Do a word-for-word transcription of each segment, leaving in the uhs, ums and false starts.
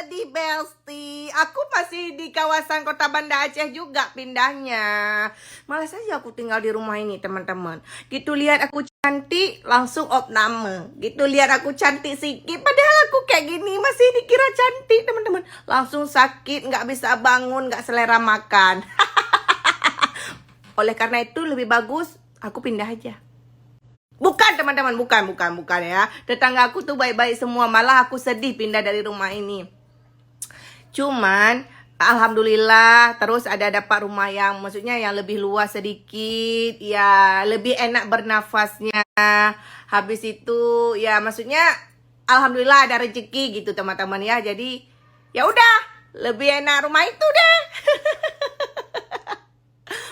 Sedih, Besti. Aku masih di kawasan Kota Banda Aceh juga pindahnya. Malas saja aku tinggal di rumah ini, teman-teman. Gitu lihat aku cantik, langsung opname. Gitu lihat aku cantik sikit, padahal aku kayak gini masih dikira cantik, teman-teman. Langsung sakit, nggak bisa bangun, nggak selera makan. Oleh karena itu, lebih bagus aku pindah aja. Bukan, teman-teman, bukan, bukan, bukan ya. Tetangga aku tuh baik-baik semua, malah aku sedih pindah dari rumah ini. Cuman, alhamdulillah, terus ada dapat rumah yang, maksudnya, yang lebih luas sedikit, ya, lebih enak bernafasnya. Habis itu, ya, maksudnya, alhamdulillah ada rezeki gitu, teman-teman ya. Jadi, ya udah, lebih enak rumah itu deh.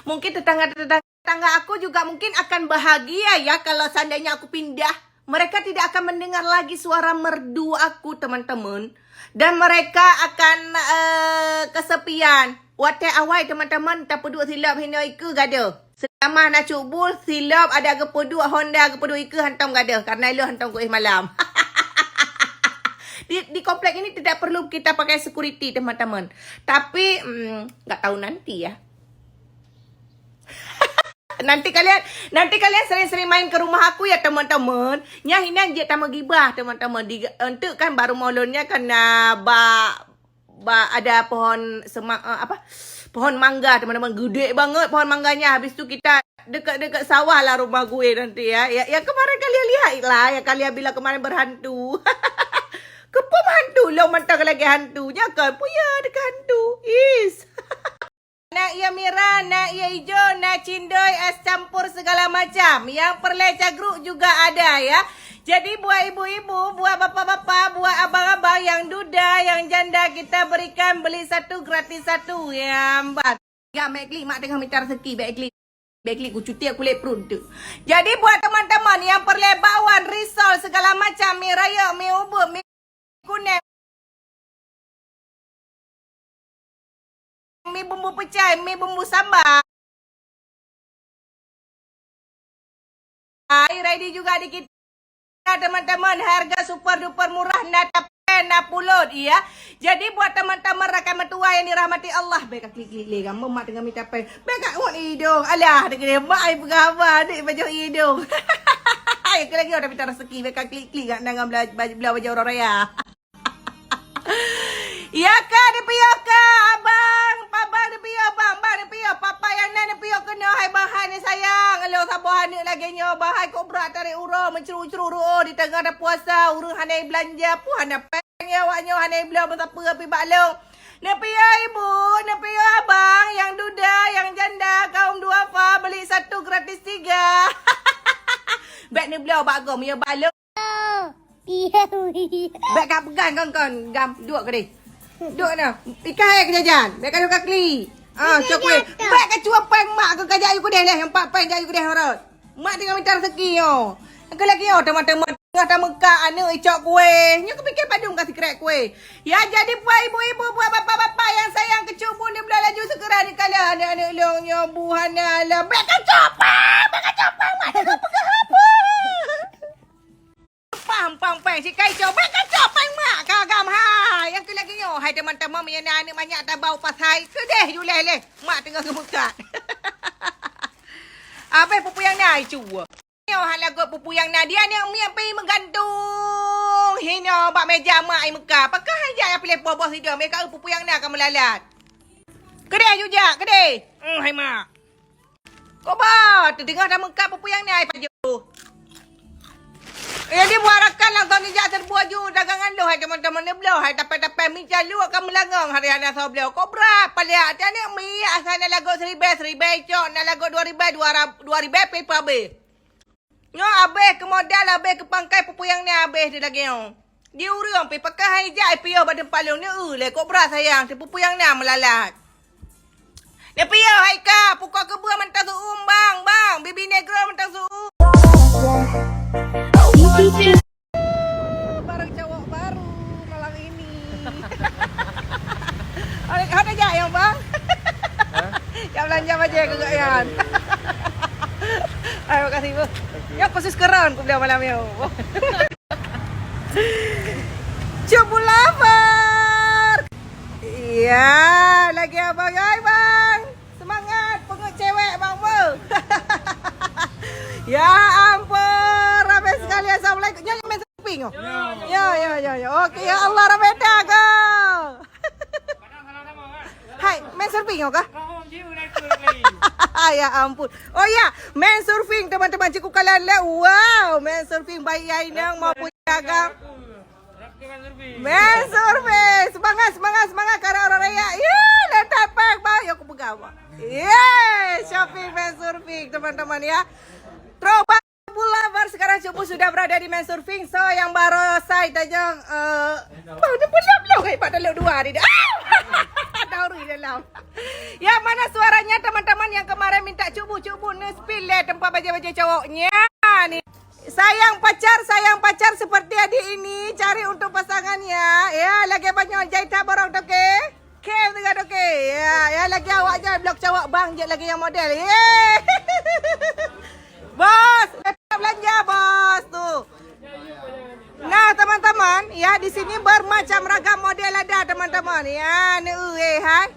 Mungkin tetangga-tetangga aku juga mungkin akan bahagia ya kalau seandainya aku pindah. Mereka tidak akan mendengar lagi suara merdu aku, teman-teman. Dan mereka akan, eh, kesepian. Watèe awai, teman-teman, tapeuduek silop hinoe ikeue gadoh. Seulama na cut bul, silop ada geupeuduek, Honda geupeuduek ikeue hantom gadoh, karena ilôn hantom kuéh malam. Di, di komplek ini tidak perlu kita pakai security, teman-teman. Tapi, mm, nggak tahu nanti ya. Nanti kalian, nanti kalian sering-sering main ke rumah aku ya, teman-teman. Nyan hinan jeuet tameugibah, teman-teman. Di, enteuk kan bak rumoh lôn nyan kan na bak, bak ada pohon sema-, eh, apa? Pohon mangga, teman-teman. Gede banget pohon mangganya. Habis tu kita dekat-dekat sawah lah rumah gue nanti ya. Ya, yang kemarin kalian lihat lah, yang kalian bilang kemarin berhantu. Kepom hantu, lôn mantong lagi hantu. Nyan kan, puya dekat hantu. Is. Na ie mirah, na ie ijo, na cindoi, es campur segala macam. Yang perlée cagruk juga ada ya. Jadi buat ibu-ibu, buat bapak-bapak, buat abang-abang yang duda, yang janda, kita berikan beli satu gratis satu. Ya, mbak. Ya, mek klik, mak tengah minta rezeki, mek klik. Mek klik, ku cuti aku lé perut tu. Jadi buat teman-teman yang perlée bakwan, risol, segala macam, mi rayeuk, mi ubeut, mi kuneng, mi bumbu pecai, mi bumbu sambal. Hai, ready juga di kita, teman-teman. Harga super duper murah, na tapén, na pulot, ya. Jadi buat teman-teman rakan meutuwa yang dirahmati Allah, bèk ka klik-klik lé, kamoe mak tengah mita pèng. Bèk ka ngon idong. Alah, dek mak ai peugah haba, dek pajoh idong. Ai, keu lagèe nyoe dah mita rezeki, bèk ka klik-klik gak nang bela, bela bajèe uroe raya. Ya ka, dipiôh ka, abang, abang dipiôh, bang, bang dipiôh, papa nyang na dipiôh keunoe, hai bang, hai ni sayang, lôn saboh aneuk lagèe nyoe, bang, hai kobra tarék uroe, meucru-cru ruoh di teungoh tapuasa, ureueng hana belanja, pun hana pèng, awak nyoe hana bloe meusapeue pi bak lôn. Nepiôh ibu, nepiôh abang, nyang duda, nyang janda, kaum duafa, beli satu gratis tiga. Bèk neubloe bak gob, ya bak lôn. Bèk ka peugah kon-kon, gam, duek keudeh. Duek na. Ikai hai keujajan. Bèk ka duek ka kli. Ah, cok weh. Bèk ka cuba pèng mak keu ka jak yue keudeh leh, empat pèng jak yue keudeh rot. Mak tinggai mita rezeki nyoe. Keu lagèe nyoe teuma-teuma teungoh tameuka aneuk icok kueh. Nyoe kupikir padum ka sikrek kueh. Ya jadi buat ibu-ibu, buat bapak-bapak nyang sayang keu cut bun di bulan laju segera nikahlah aneuk-aneuk lôn nyoe bu hana lom. Bèk ka cok pèng, bèk ka cok pèng, mak teuka peugah apa. Pang, pang, pang, si kai cok, bèk ka cok pang mak, ka agam hai. Nyang keu lagèe nyoe, hai teman-teman, meunyoe na aneuk manyak tabau pas hai, keudeh juleh leh. Mak teungoh geumeukat. Abeh pupu nyang na ai cue. Nyoe hana göt pupu nyang na, dia aneuk miet pi meugantung. Hinoe bak meja mak ai meuka. Pakon hai jak nyang piléh boh-boh sidroe, meuka pupu nyang na ka meulalat. Keudeh jujak, keudeh. Hmm, hai mak. Koba, teudeungoe dah meukat pupu nyang na ai pajoh. Jadi buat rakan langsung nijak serbu aju dagangan lôn hai teman-teman neubloe hai tapé-tapé mi caluk ka meulangong hari hana soe bloe. Kobra paliak tiap aneuk mi asai na lagot seribèe, seribèe icok na lagot dua ribèe, dua ra-, dua ribèe pih pabeh. Nyoe abeh keu modal, abeh keu pangkai, pupu nyang na abeh di lagèe nyoe. Di ureueng pih pakon hai jak ai piôh bak teumpat lôn, neu lé kobra sayang, teupupu nyang na meulalat. Nepiôh hai ka, pukok keubeue mantong seu-uem bang, bang, bibi negro mantong seu-uem. Barang cowok baru malam ini. Ada, ada jak ya bang? Hah? Jak belanja bajèe keu gobnyan. Hai, makasih, Bu. Okey. Ya, khusus keu droen, ku beli malam ni. Cut bulawan. Ya, lagèe abang. Hai, bang. Semangat, peungeuet cewek, bang, beuh. Ya ampun, ramai sekali. Assalamualaikum. Nyoe main surfing, oh? Ya, ya, ya, ya. Okey, ya Allah, ramai dah, go. Hai, main surfing, oh, kah? Ya ampun. Oh, ya, main surfing, teman-teman. Cikgu kalian lihat. Wow, main surfing baik ya inong maupun ya agam. Main surfing. Semangat, semangat, semangat. Karena orang raya. Ya, dah dapat, bang. Ya, aku pegang, bang. Yeay, shopping main surfing, teman-teman, ya. Terus, bang, pula, baru sekarang Cuk Bu sudah berada di main surfing. So, yang baru saya tanya, eh, bang, dia pun belum, eh, Pak Teluk dua ni. Ah! Ada orang dalam. Yang mana suaranya, teman-teman, yang kemarin minta Cuk Bu, Cuk Bu, ni spill leh tempat bajai-bajai cowoknya ni. Sayang pacar, sayang pacar seperti adik ini, cari untuk pasangan ya. Ya, lagèe banyak jahit barang toke. Kem teuka toke. Ya, ya lagèe awak je blok cawak bang je lagèe nyang model. Ye. Bos, laptop belanja bos tu. Nah, teman-teman, ya di sini bermacam ragam model ada, teman-teman. Ya, ni eh hai.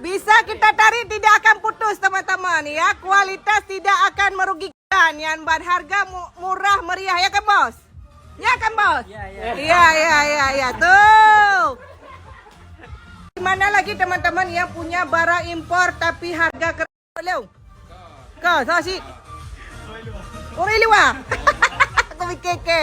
Bisa kita tarik tidak akan putus, teman-teman. Ya, kualitas tidak akan merugikan. Nyan ban harga mu-, murah meriah, ya kan, Bos? Ya kan, Bos? Ya, ya. Ya, ya, ya, ya. Tuh. Di mana lagi, teman-teman, yang punya barang impor tapi harga ke-, leu? Ke, so si. Ureueng luar. Aku pikir ke.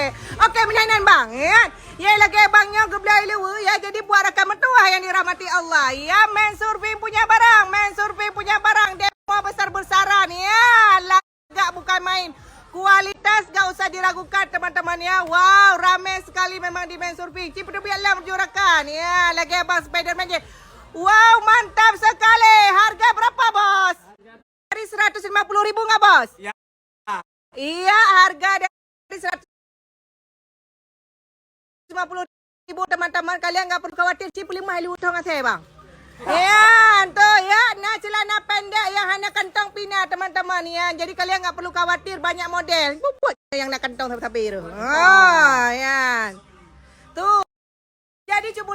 Okey, meunan, bang, ya. Ya, lagèe bang nyoe geubloe luwa, ya. Jadi buat rakan meutuah yang dirahmati Allah. Ya, main surfing punya barang, main surfing punya barang. Demo besar-besaran, ya. Gak bukan main. Kualitas gak usah diragukan, teman-teman, ya. Wow, ramai sekali memang di main surfing. Cipta biar lam jurakan. Ya, lagi abang Spiderman je. Wow, mantap sekali. Harga berapa, Bos? Dari seratus lima puluh ribu nggak, Bos? Ya. Iya, harga dari seratus lima puluh ribu, teman-teman, kalian nggak perlu khawatir, cip lima ilu thong asai, bang. Ya, tu ya, na celana pendek yang hana kantong pina, teman-teman, ya. Jadi kalian nggak perlu khawatir banyak model. Bubut yang na kantong sabe-sabe tu. Ha, ya. Tu. Jadi Cuk Bu,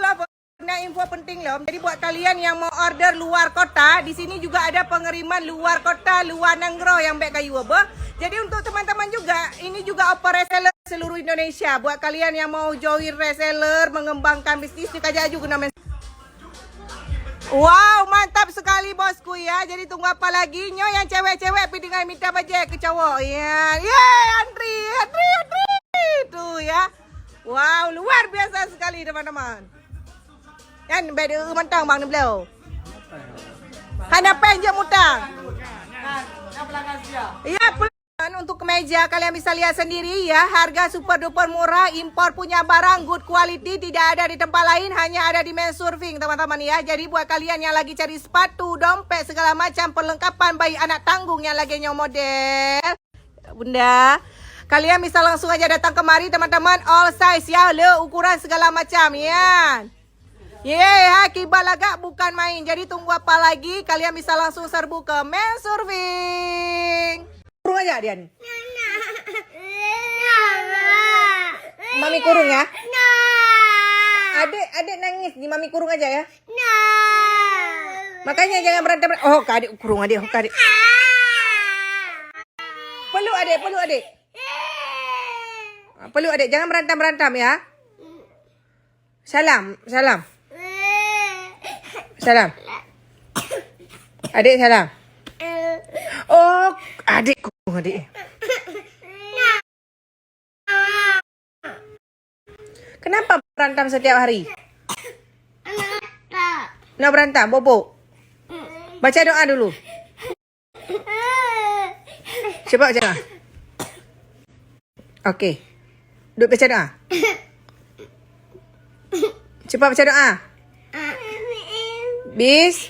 na info penting lom. Jadi buat kalian yang mau order luar kota, di sini juga ada pengiriman luar kota, luar nanggroe yang bek kayu apa. Jadi untuk teman-teman juga, ini juga offer reseller seluruh Indonesia. Buat kalian yang mau join reseller, mengembangkan bisnis, ni kaja aju guna men-. Wow, mantap sekali bosku ya. Jadi tunggu apa lagi? Nyoe yang cewek-cewek pi dengan minta bajai ke cowok. Ya, ye, antri, antri, antri. Tu ya. Wow, luar biasa sekali teman-teman. Kan beda mantang bang ni beliau. Hana pen je mutang. Ya, untuk kemeja kalian bisa lihat sendiri ya, harga super duper murah, impor punya barang, good quality, tidak ada di tempat lain, hanya ada di Main Surfing teman-teman ya. Jadi buat kalian yang lagi cari sepatu, dompet, segala macam perlengkapan bayi anak tanggung yang lagi nyoe model, Bunda, kalian bisa langsung aja datang kemari teman-teman, all size ya, le ukuran segala macam ya. Ye, hai kiban lagak bukan main. Jadi tunggu apa lagi? Kalian bisa langsung serbu ke Main Surfing. Kurung aja dia ni. Mami kurung ya. Adik, adik nangis ni, mami kurung aja ya. Makanya jangan berantem. Oh, ka adik kurung adik, oh, ka adik. Peluk adik, peluk adik. Peluk adik, jangan berantem-berantem ya. Salam, salam. Salam. Adik salam. Oh, adik ku adik. Kenapa berantem setiap hari? Nak berantem, bobok. Baca doa dulu. Cepat baca doa. Okey. Duk baca doa. Cepat baca doa. Bis.